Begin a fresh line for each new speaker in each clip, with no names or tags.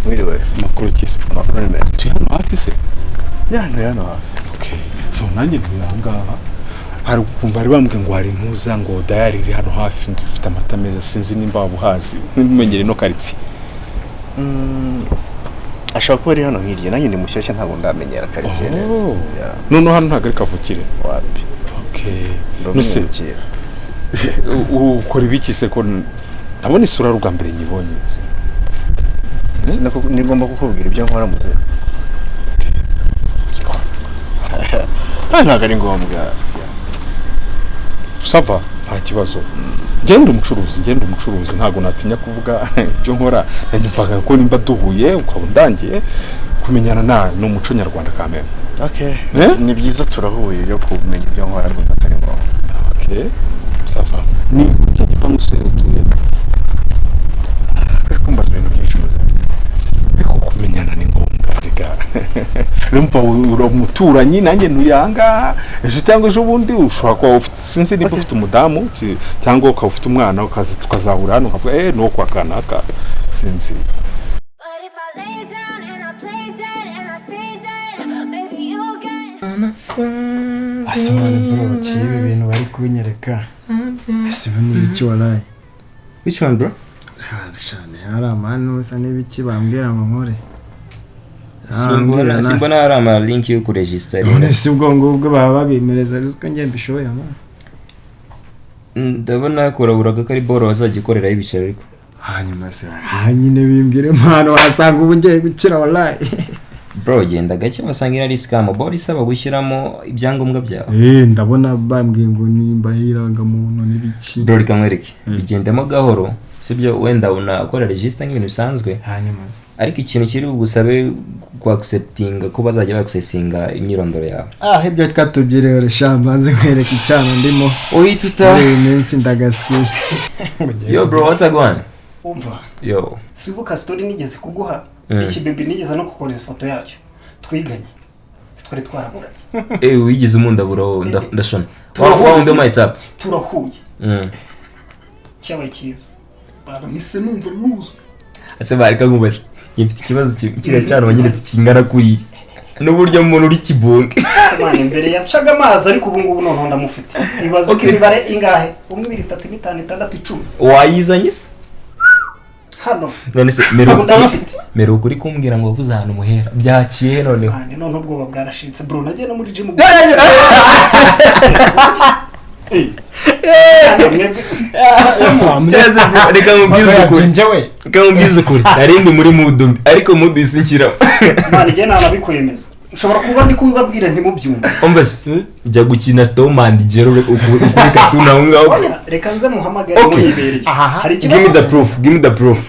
Mwiriwe.
Amakuru kise?
Amakuru ni meza.
Turi hano hafi se?
Yeah, ni hano hafi.
Okay, so nanjye ntuye aha ngaha. Hari ukumva bari bambwiye ngo hari intuza, ngo dairy iri hano hafi, ngo ifite amata meza. Sinzi nimba waba uhazi, ntumenyere ino karitsiye.
Ashobora kuba ari hano hirya. Nanjye ndi mushyashya, ntabwo ndamenyera karitsiye neza.
Oh.
Yeah,
noneho hano ntabwo ari kavukire?
Wapi.
Okay, nuse
Ndumwimukira.
Ukora ibiki se, ko ndabona isura ari ubwa mbere nyibonye?
Nigomba kukubwira ibyo nkora, muze? Ah, ntabwo ari ngombwa.
Ça va, nta kibazo. Ngenda umucuruzi, ngenda umucuruzi, ntabwo natinya kuvuga ibyo nkora. Numvaga ko nimba duhuye ukaba undangiye, kumenyana na ni umuco nyarwanda kameme.
Okay.
Eh?
Ni byiza turahuye. Byo kumenya ibyo nkora ndumva atari ngombwa.
Okay, ça va. Ni iki gipangu se utuye?
Uri kumbaza ibintu byinshi, muze.
Ariko kumenyana ni ngombwa rega. Urumva uri umuturanyi, nanjye ntuye aha ngaha. Ejo cyangwa ejo bundi ushobora kuba ufite, sinzi niba ufite umudamu cyangwa ukaba ufite umwana, ukaza tukazahura hano ukavuga ni uwo kwa kanaka, sinzi.
But if I lay down and I play dead and I stay dead, maybe you'll get.
Asobanura, bro, bakiri ibi bintu bari kunyereka, ese ubu ni ibiki waraye?
Which one, bro?
Shane, hari amanu usa n'ibiki bambwira ngo nkore.
Simbona.
Ambwira.
Simbona hari ama link yo kuregister.
None si ubwo ngubwo baba babimereza ko njye mbishoboye man?
Ndabona kuraburaga ko ari boro wazajya ukoreraho ibiceri, ariko
Hanyuma se aha nyine bimbwire impano, wasanga ubu ngiye gukira waraye.
Bro, genda gake, wasanga ari scam. Boro isaba gushyiramo ibyangombwa byawe.
Eh, ndabona bambwiye ngo nimba irangamuntu n'ibiki.
Bro, reka nkwereke, bigendemo gahoro, sibyo? Wenda unakora register nk'ibintu bisanzwe,
Hanyuma se?
ariko ikintu kiri bugusabe ku acceptinga ko bazajya baccessinga imyirondoro yawe.
Ah, ibyo twatubyirere shamba, nzi nkwereka icyana ndimo.
Uhita uta
Muri iyi minsi ndagasikiye.
Yo bro, what's a going?
Umva.
Yo.
Sibuka story nigeze kuguha? Ikibebi nigeze no kukohereza ifoto yacyo, twiganye, twari twaraburanye.
Eh, wigize umundabura wowe, ndashona wa wa wundi wo WhatsApp.
Turahuye. Cyabaye cyiza bantu, mpise numva nuzuye.
Ese bareka nkubaze, njye mfite ikibazo kiriya cyana wanyeretse kingana kuriya n'uburyo umuntu uri kibonke.
Mwana, imbere yacaga amazi, ariko ubu ngubu noneho ndamufite. Ibaze ko imibare ingahe? Umwe, ibiri, itatu, n'itanu, itandatu, 10.
Wayizanye se?
Hano.
None se
Ubu
meruka
ndabafite.
Meruka uri kumbwira ngo wabuze ahantu muhera, byaciye he noneho?
Mwana, noneho ubwoba bwarashitse, bro. Nagiye no muri gym. Eh. Mwebwe.
Cyangwa se bro, reka nkubwize ukuri.
Njyewe.
Reka nkubwize ukuri, nari ndi muri mood mbi, ariko mood isi nshyiramo.
Mwana, igihe nanabikwemeza nshobora kuba ndi kubibabwira ntimubyumve.
Umva se, jya gukina Tom and Jerry, ukuri katuna aho ngaho.
Oya, reka nze muhamagare.
Okay.
Muyibereye hari
Give me the
ikibazo?
proof, give me the proof.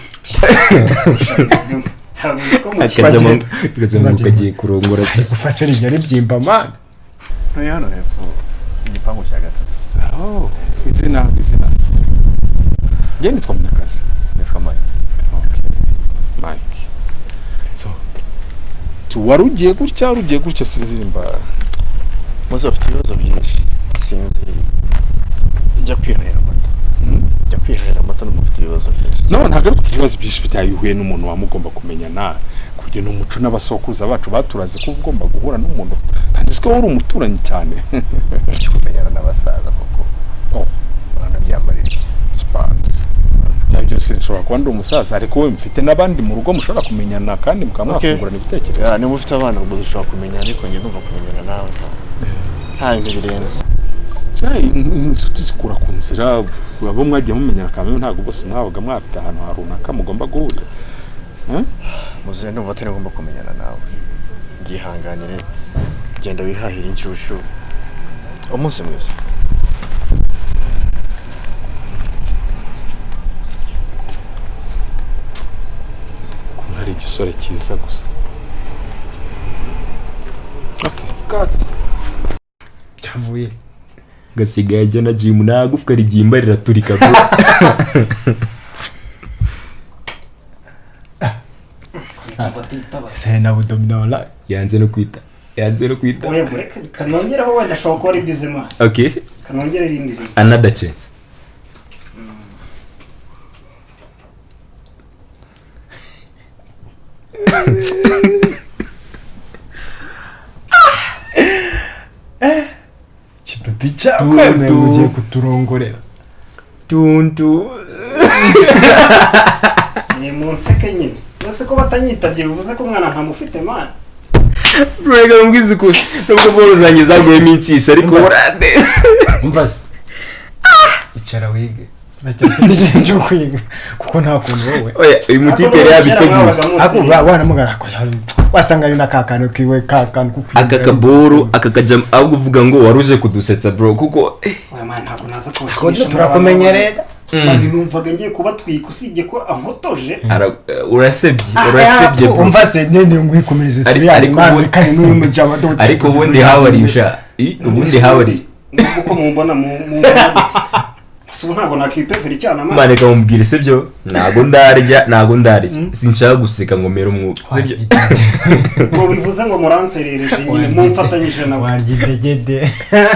Ntabwo ko mukina.
Akajama kagiye kurongora.
Gufasira iryo ribyimba, man.
Ntuye hano hepfo, igipangu cya gatatu.
Oh, izina njye nitwa Munyakazi.
Nitwa Mike.
Okay, Mike. So wari ugiye gutya, wari ugiye gutya, sinzi nimba
Muze, bafite ibibazo byinshi, sinzi. Jya kwihahira amata. Jya kwihahira amata, n'umuntu ufite ibibazo byinshi.
No, ntabwo ari kugira ibibazo byinshi byayihuye n'umuntu wamugomba kumenyana, kugira ni umuco n'abasokuruza bacu baturaze ko ugomba guhura n'umuntu, kandi ko uri umuturanyi cyane.
Kumenyana n'abasaza koko?
Oh.
Uranabyambarira iki?
Sipansi byaba byose, nshobora kuba ndi umusaza, ariko wowe mufite n'abandi mu rugo mushobora kumenyana kandi mukaba
Okay.
mwakungurana ibitekerezo.
Yeah, niba ufite abana ubwo dushobora kumenya, ariko njye ndumva kumenyana nawe nta bintu birenze.
Inshuti zikura ku nzira. Abo mwagiye mumenyana kamwe, ntabwo bose mwabaga mwafite ahantu ha runaka mugomba guhurira.
Muzehe, ndumva atari ngomba kumenyana nawe. Byihanganire, genda wihahire inshyushyu. Umunsi mwiza.
Ukuntu ari igisore cyiza gusa, okay.
Cyavuye.
Gasigaye ajya na gym, nta gufwa ribyimba riraturika, bro.
Kumva atitaba.
Se na budomina waraye.
Yanze no kwita, yanze no kwita.
Oya, reka kanongereho, wenda ashobora kuba ari busy, man.
Okay.
Kanongere irindi riza.
Another chance.
Kipipi cyakwemeye
Tuntu.
ugiye kuturongorera.
Tuntu.
Ni munseke nyine. Ese ko batanyitabye bivuze ko umwana ntamufite man?
Bro, reka nkubwize ukuri, nubwo boro zanjye zaguyemo incisha, ariko urande.
Umva se, icara wige, uracyafite igihe cyo kwiga kuko nta kuntu wowe.
Oya, uyu mutipe yari yabiteguye.
Ariko wanamugara wasanga ari na ka kantu kiwe, ka kantu ko kwiga.
Aka kaboro aka kajama, ahubwo uvuga ngo wari uje kudusetsa bro, kuko
Oya man, ntabwo naza
Ariko
kubakinisha.
turakumenyereye.
Man, numvaga ngiye kubatwika usibye ko ampotoje.
Urasebye, urasebye bro.
Umva se, nene ngwikomereze story yanjye
Ariko
man, kandi n'uyu mujama.
Ariko ubundi habarisha, ubundi habari.
Nubwo uko mumbona mumbona gute? Gusa ubu ntabwo nakwipefera icyana man.
Mane, kamubwira, sibyo, ntago ndarya, ntago ndarya, sinshaka guseka ngo mere umwuka, sibyo?
Ngo bivuze ngo muranserereje nyine mumfatanyije nawe.
Warya idegede.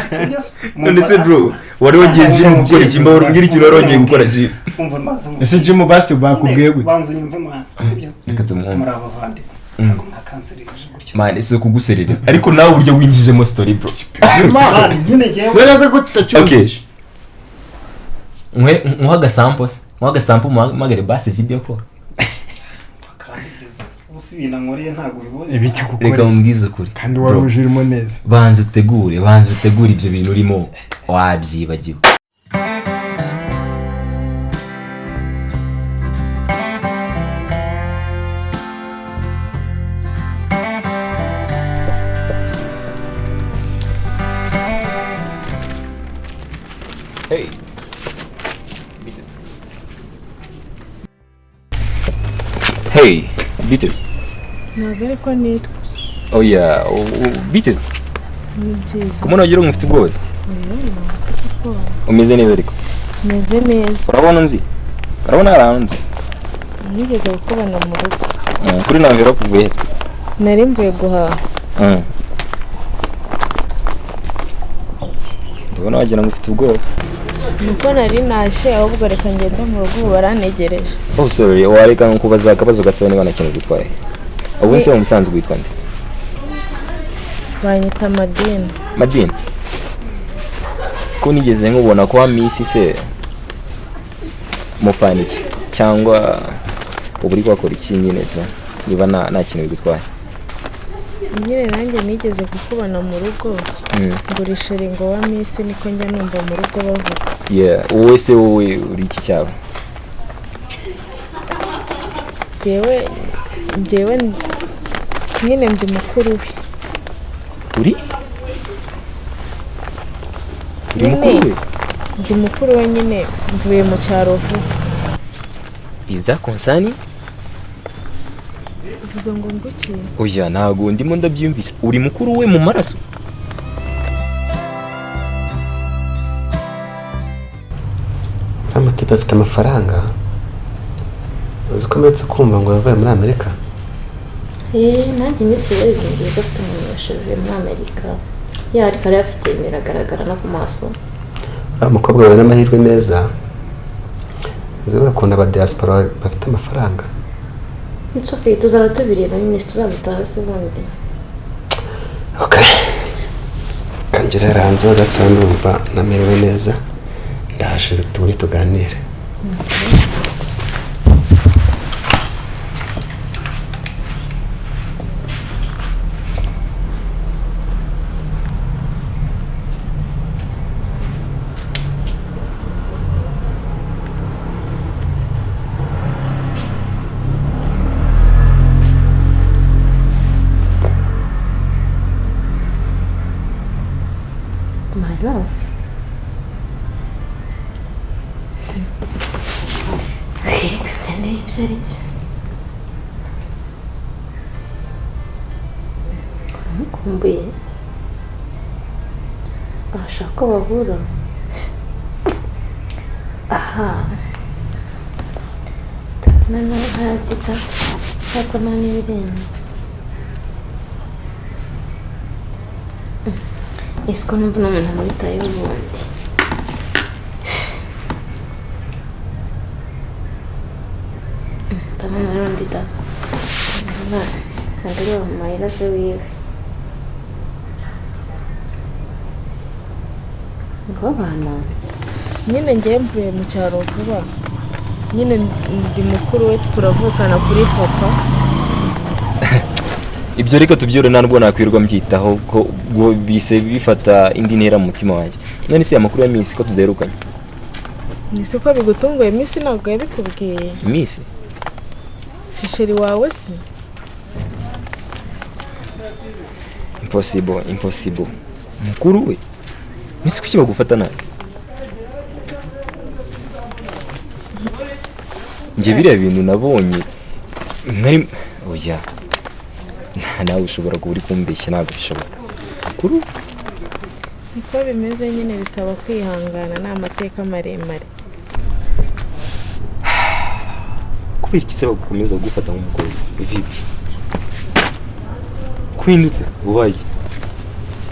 Sibyo se?
None se bro, wari wagiye gym gukora iki? Mbahora umbwira ikintu wari wagiye gukora gym.
Umva maze ngo
Ese Jim basi bakubwiye gute?
Banza unyumve man, sibyo?
Reka tumwumve.
Muri abavandimwe, ntabwo mwakanserereje gutyo.
Mane, si ukuguserereza, ariko nawe uburyo winjijemo story bro.
Man, nyine njyewe
Weraze ko tutacyumva.
Okay, nkwe nkuha agasampo se, nkuha agasampo, muhamagare basi video call.
Kandi ibyo uzi, ubu si ibintu ankoreye ntabwo ubibonye.
Ibiki?
Reka
Kukorera
mubwize ukuri.
kandi wari
Bro,
uje urimo neza.
Banza utegure, banza utegure, ibyo bintu urimo wabyibagiwe. Hey. Hey, bite?
Ntabwo ariko nitwa.
Oya, bite?
Ni byiza.
Kumubona wagira ngo ufite ubwoba.
Oya, ntabwo mfite ubwoba.
Umeze neza ariko?
Meze neza.
Urabona nzi? Urabona hari ahantu nzi?
Nigeze kukubona mu rugo.
Kuri na envelope uvuye he?
Nari mvuye guhaha.
Ndabona wagira ngo ufite ubwoba.
Nuko nari nashye, ahubwo reka ngende mu rugo, ubu barantegereje.
Oh sorry, wareka nkubaza akabazo gato niba nta kintu gutwaye. Ubu nse mu musanzwe witwa nde?
Banyita Madina.
Madina. Ko nigeze nkubona kwa Miss se, mufana iki? Cyangwa ubu uri kuhakora iki nyine tu? Niba nta kintu bigutwaye.
Nyine nanjye nigeze kukubona mu rugo. Ngurisha ngo wa Miss, niko njya numva mu rugo bavuga.
Yeah, wowe se, wowe uri iki cyaba?
Njyewe nyine ndi mukuru we.
Uri? Uri
Nyine
mukuru we?
Ndi mukuru we nyine, mvuye mu cyaro vuba.
Is that concerning?
Uvuze ngo nguki?
Oya, ntago ndimo ndabyiyumvisha. Uri mukuru we mu maraso?
Uriya mutipe afite amafaranga, uzi ko mperutse kumva ngo yavuye muri Amerika?
Eh, nanjye iminsi yarigengeye ko afite umuntu washaje muri Amerika. Ya, ariko yari afite, biragaragara no ku maso.
Uriya mukobwa yawe n'amahirwe meza, uzi buriya ukuntu aba diaspora bafite amafaranga.
It's okay, tuzaba tubireba nyine, tuzabutaha se ubundi.
Okay, kangira hanze ho gato, ndumva namerewe neza, ndaje tubone tuganire.
My love. Reka nzane ibyo ari byo. Uramukumbuye? Ashaka ko bahura? Aha. Ndabona hasi ta, ariko nta n'ibirenze. Ese ko numva uno muntu amwitayeho ubundi? Ndabona ari undi da. Ntabwo ari wa mayiraze wiwe. Ngo bana.
Nyine ngiye mvuye mu cyaro vuba. Nyine ndi mukuru we turavukana kuri papa.
Ibyo reka tubyore, nta nubwo nakwirwa mbyitaho ko ubwo bise bifata indi ntera mu mutima wanjye. None se amakuru ya Miss ko tudaherukanye?
Ni ko bigutunguye? Miss ntabwo yabikubwiye.
Miss?
Si sheri wawe se?
Impossible, impossible. Mukuru we? Miss kuki bagufata nabi? Njye biriya bintu nabonye nari oya. Nawe ushobora kuba uri kumbeshya, ntabwo bishoboka. Mukuru?
Niko bimeze nyine, bisaba kwihangana, ni amateka maremare.
Kubera iki se bagukomeza gufata nk'umukozi? Vipi? Kwindutse ubaye.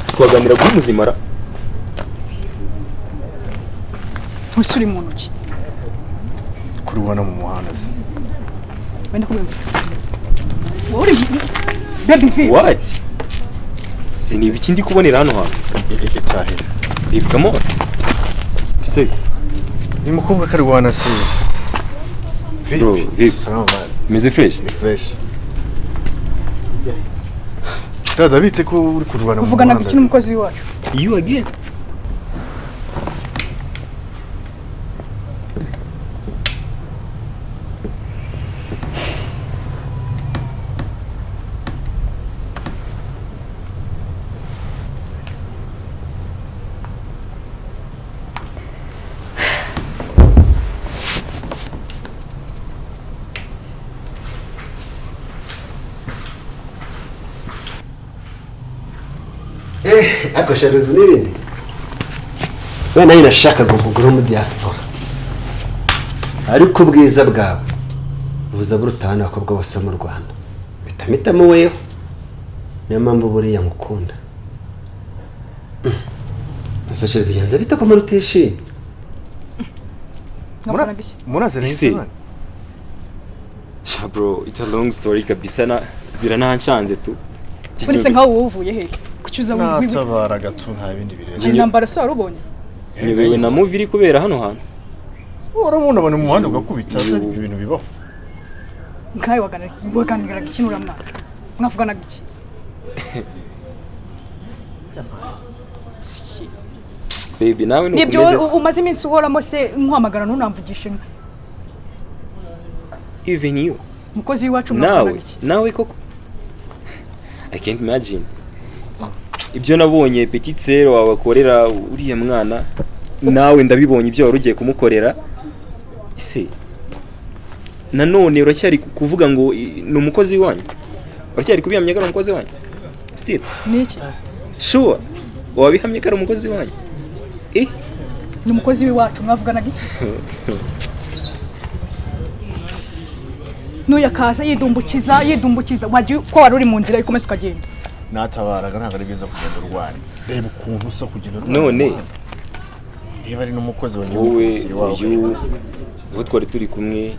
Twaganira kuri muzimara.
Usuri mu ntoki.
Kurubona mu muhanda se.
Wenda kumwe gutusiza. Uri baby V.
What? Sini ibiki ndi kubonera hano hantu?
Itahira.
Babe, come on. Bitse.
Ni mukobwa karwana se.
Bro, vipi? Meze fresh?
Ni fresh. Dada bite ko uri kurwana mu muhanda?
Uvugana biki n'umukozi wacu?
You again?
Ariko sharuzi n'ibindi we nayo nashakaga umugore wo muri diaspora, ariko ubwiza bwawe buza buruta abandi bakobwa bose mu Rwanda, mpita weho. Niyo mpamvu buriya ngukunda. Nsashije bigenze bite ko muri utishimye?
Muraziranye?
Sha bro, it's a long story kabisa, na birananshanze tu.
Muri se nkaho wowe uvuye hehe? Kucyuza
natabara gato nta bindi birenze.
Intambara se warubonye?
Nibewe na movie iri kubera hano hantu.
Urabona abantu mu muhanda ugakubita se ibintu bibaho.
Nkaye waganiraga iki n'uriya mwana? Mwavuganaga iki?
Baby nawe
nuko umeze. Nibyo umaze iminsi uhoramo se nkuhamagara ntunamvugishe.
Even you.
Mukozi wacu mwavuganaga iki?
Nawe koko. I can't imagine. Ibyo nabonye petit sœur wawe akorera uriya mwana, nawe ndabibonye ibyo wari ugiye kumukorera. Ese nanone uracyari kuvuga ngo ni umukozi wanyu? Uracyari kubihamya ko ari umukozi wanyu? Still.
Niki?
Sure. Wabihamye ko ari umukozi wanyu? Eh?
Ni umukozi w'iwacu mwavuganaga iki? Nuya kaza yidumbukiza wajya ko wari uri mu nzira ikomeza ukagenda.
Natabaraga ntabwo ari byiza kugenda urwana. Reba ukuntu usa kugenda urwana.
None
niba ari n'umukozi wa
wowe uyu uwo twari turi kumwe.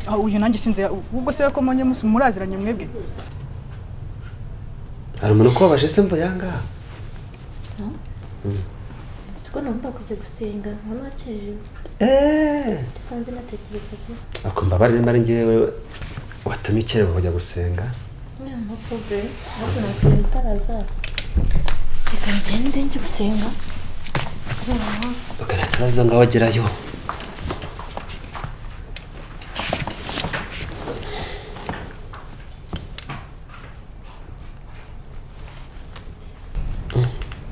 Ah uyu nanjye sinze ubwo se ko monye muraziranye mwebwe.
Hari umuntu kubabaje se mva yanga?
Siko numva kujya gusenga nkana nakerewe. Dusanze natekereza ko
akumva bari nimba ari ngewe watumye ukerewe kujya gusenga.
No problem. Ahubwo natwe ntaraza. Reka ngende njye gusenga.
Okay, nta kibazo ngaho agerayo.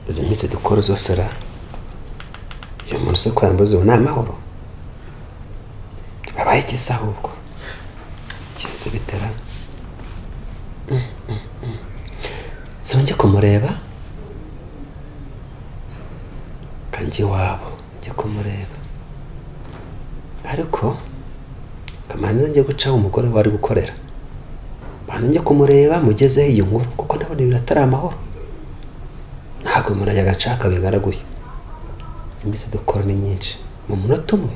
Izi minsi dukora zose ra uyu muntu se ko yambuze ubu ni amahoro abaye iki se ahubwo keretse bitera se njye kumureba kanjye iwabo njye kumureba ariko kamanza njye gucaho umugore wari gukorera bantu njye kumureba mugezeho iyo nkuru kuko ndabona ibintu atari amahoro ntabwo umuntu ajya agacaka bigaraguye izi minsi dukora ni nyinshi mu munota umwe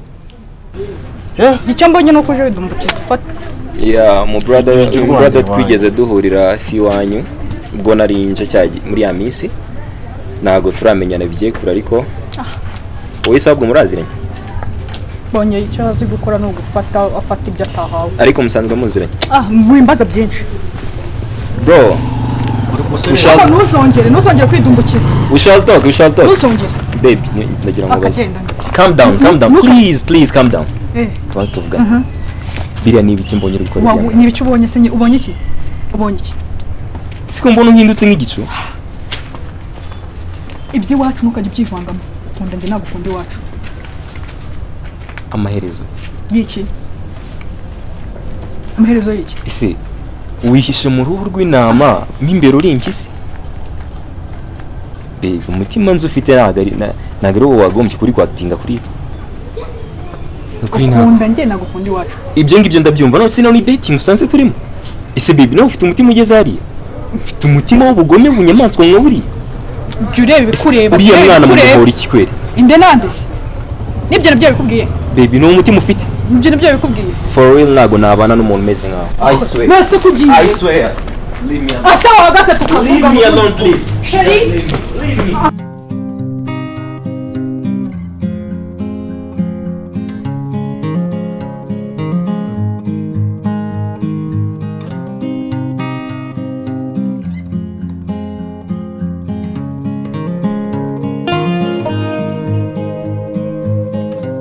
Icyo mbonye nuko uje widumbukiza ufata
Yeah, mu brother,
Jya
mu
urwangira
brother
iwanyu.
Twigeze duhurira hafi iwanyu ubwo nari nje cya muri ya minsi. Ntabwo turamenyana bigiye kure, ariko wowe se ahubwo muraziranye?
Bonye icyo azi gukora ni ugufata, afata ibyo atahawe.
Ariko musanzwe muziranye?
Ah, wimbaza byinshi.
Bro, we shall,
Ariko ntuzongere, ntuzongere kwidumbukiza.
We shall talk, we shall talk.
Ntuzongere.
Babe, ndagira ngo baze.
Akagenda.
Calm down, calm down, please, please, calm down. Tubanze tuvugane. Biriya ni ibiki mbonye uri gukora? Biriya?
Ni ibiki ubonye se? Ubonye iki? Ubonye iki?
Siko mbona uhindutse nk'igicu.
Iby'iwacu ntukajya ubyivangamo. Nkunda njye, ntabwo ukunda iwacu.
Amaherezo
Y'iki? Amaherezo y'iki?
Ese wihishe mu ruhu rw'intama, mo imbere uri impyisi? Babe, umutima nzi ufite ntabwo ari wowe wagombye kuri kwakitinga kuri ni ukuri ntabwo.
Ukunda njye, ntabwo ukunda iwacu.
Ibyo ngibyo ndabyumva. None sino ni dating usanze turimo? Ese baby, nawe ufite umutima ugeze hariya? Ufite umutima w'ubugome, bunyamaswa nka buriya?
Jya ureba ibikureba.
Uriya
Jya ureba
mwana
ibikureba.
mumuhora iki kweri?
Inde nande se? Nibyo nabyo bikubwiye?
Baby, ni umutima ufite.
Nibyo nabyo bikubwiye?
For real, ntabwo nabana n'umuntu umeze nkawe, I swear.
None ko ugiye?
I swear, leave me alone.
Asa wahagaze tukavuga.
Leave me alone, please.
Chérie.
Leave me, leave me.